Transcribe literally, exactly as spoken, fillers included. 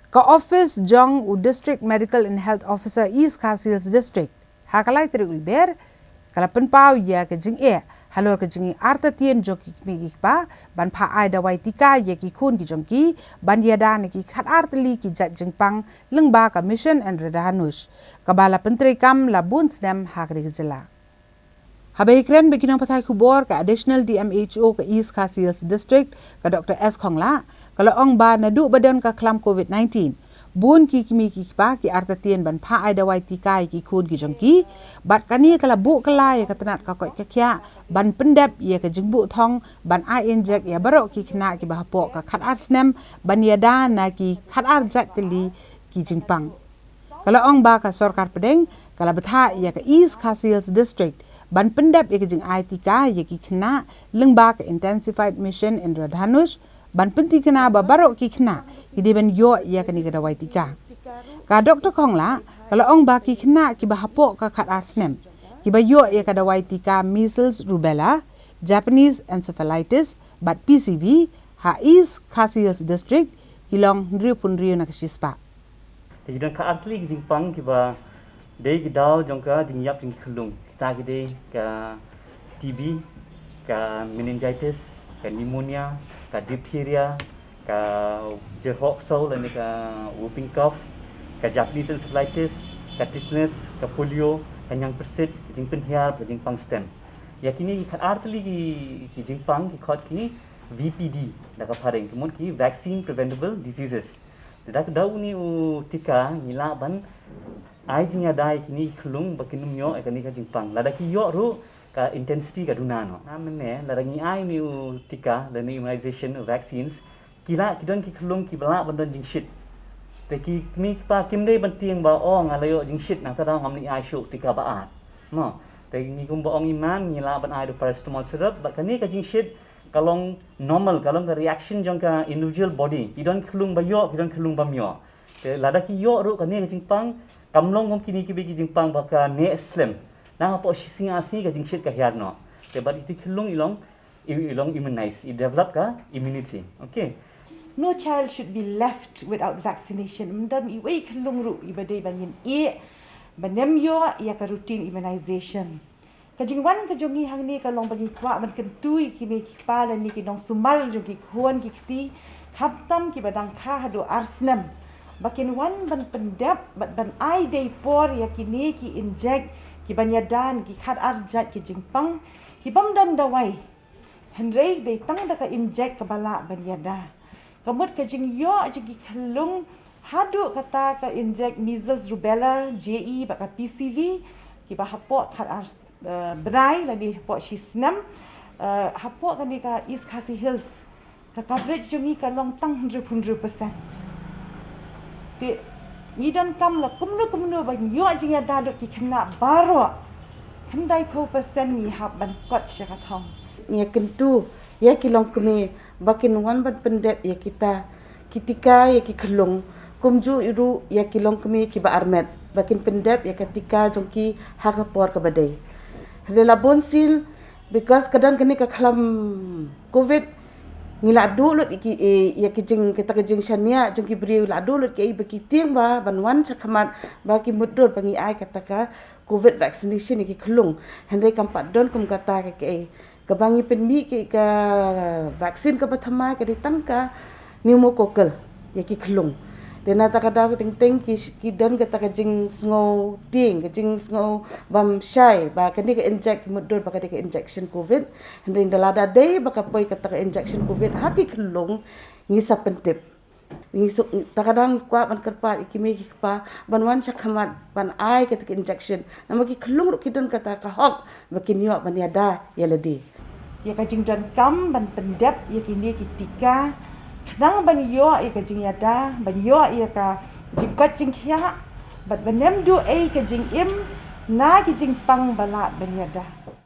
Ka office jong u District Medical and Health Officer East Khasi Hills District ha ka lai tarik u Lber ka la pynpaw ïa ka jingeh halor ka jingïartatien jong ki kmie ki kpa ban phah ai dawai tika ïa ki khun ki jong ki ban ïada na ki khatar tylli ki jait jingpang lyngba ka Mission Indradhanush kaba la pyntreikam la bun snem ha kane ka jylla. Haba ïakren bad ki nongpathai khubor, ka Additional D M H O ka East Khasi Hills District, ka Doctor S Khonglah, ka la ong ba naduh ba don ka khlam covid nineteen, bun ki kmie ki kpa ki artatien ban phah ai dawai tika ïa ki khun ki jong ki, bad kane ka la buh kylla ïa ka tnat ka koit ka khiah ban pyndep ïa ka jingbuh thong ban ai injek ïa baroh ki khynnah kiba hapoh ka khatar snem ban ïada na ki khatar jait tylli ki jingpang. Ka la ong ba ka sorkar pdeng ka la bthah ïa ka East Khasi Hills District ban pyndep ïa ka jingai tika ïa ki khynnah lyngba ka Intensified Mission Indradhanush ban pynthikna ba baroh ki khynnah ki dei ban ïoh ïa kane ka dawai tika. Ka Doctor Khonglah ka la ong ba ki khynnah kiba hapoh ka khatar snem kiba ïoh ïa ka dawai tika measles, rubella, Japanese encephalitis bad P C V ha East Khasi Hills District ki long hynriewphew hynriew na ka shispah. Te ki don khatar tylli ki jingpang kiba dei ki daw jong ka jingïap jong ki khyllung. Kita ki dei ka T B, ka meningitis, ka pneumonia, ka diphtheria, ka jyrhoh ksew lane ka whooping cough, ka Japanese encephalitis, ka tetanus, ka polio, ka ñiangpyrsit, ka jingpynhiar, ka jingpang stem. Ïa kine ki khatar tylli ki, ki jingpang ki khot ki V P D da ka phareng, ki mut ki vaccine preventable diseases. Te da ka daw une u tika ngi lah ban ai jingïada ïa kine ki khyllung ba kin ym ïoh ïa kane ka jingpang. Lada ki ïoh ruh ka intensity ka duna noh. Na mynne lada ngi ai une u tika lane immunization, vaccines, ki lah, ki don ki khyllung kiba lah ban don jingshit. Te ki kmie ki kpa kim dei ban tieng ba, oh, nga la ïoh jingshit, nangta daw ngam lah ai shuh tika ba ar. Mo, te ngi kumba ong i Mam, ngi lah ban ai da u paracetamol syrup, bad kane ka jingshit ka long normal, ka long ka reaction jong ka individual body. Ki don khyllung ba ïoh, ki don khyllung bym ïoh. Te lada ki ïoh ruh kane ka jingpang, kam long kum kine kiba ki jingpang ba ka neh slem. Nang hapoh shi sngi ar sngi ka jingshit ka hiar noh. Te bad iti khyllung i long, i, i long immunize, i develop ka immunity. Okay. No child should be left without vaccination. Ym don iwei i khyllung ruh iba dei ban ïeng ïeh ban ym ïoh ïa ka routine immunization. Ka jingwan ka jong ngi hangne ka long ba ngi kwah ban kyntu ïa ki kmie ki kpa lane ki nongsumar jong ki khun ki kti, khamtam kiba dang kha haduh ar snem, ba kin wan ban pyndep bad ban ai dei por ïa kine ki injek kiban ïada na ki khatar jait ki jingpang kibym don dawai. Hynrei dei tang da ka injek kaba lah ban ïada. Ka mut ka jingïoh jong ki khyllung haduh kata ka injek measles, rubella, J E bad ka P C V kiba hapoh khatar, eh, bnai lane hapoh shi snem, eh, hapoh kane ka East Khasi Hills, ka coverage jong ngi ka long tang hynriewphew hynriew percent. Te ngi donkam la kumno kumno ban ïoh jingïada lut ki khynnah baroh. Khyndaiphew percent ngi hap ban kot sha ka thong. Ngi kyntu ïa ki longkmie ba kin wan ban pyndep ïa kita ki tika ïa ki khyllung, kumjuh ruh ïa ki longkmie kiba armet ba kin pyndep ïa ka tika jong ki ha ka por kaba dei. Hynrei la bun sien, because ka don kane ka khlam covid, ngi la duh lut ïa ki, eh, ïa ki jing, kita ka jingshaniah jong ki briew, la duh lut ki, eh, ba ki tieng ba ban wan shakhmat ba ki mutdur ba ngi ai kata ka covid vaccination ïa ki khyllung. Hynrei kam pat don kum kata ka, ka, eh, kaba ngi pynmih ki ka vaccine kaba thymmai ka dei tang ka pneumococcal ïa ki khyllung. Te na kata ka daw ka teng teng ki, ki don kata ka jingsngew tieng, ka jingsngew bam shai ba kane ka injek, ki mutdur ba ka dei ka injection covid. Hynrei ynda lada dei ba ka poi kata ka injection covid ha ki khyllung, ngi sa pyntip. Ngi suk, ta ka daw ngi kwah ban kyrpad ïa ki kmie ki kpa ban wan shakhmat ban ai kata ka injection. Namar ki khyllung ruh ki don kata ka hok ba kin ïoh ban ïada ïa lade. Ïa ka jingdonkam ban pyndep ïa kine ki tika khnang ban ïoh ïa ka jingïada, ban ïoh ïa ka jingkoit jingkhiah, bad ban ym duh ei ka jingim na ki jingpang ba lah ban ïada.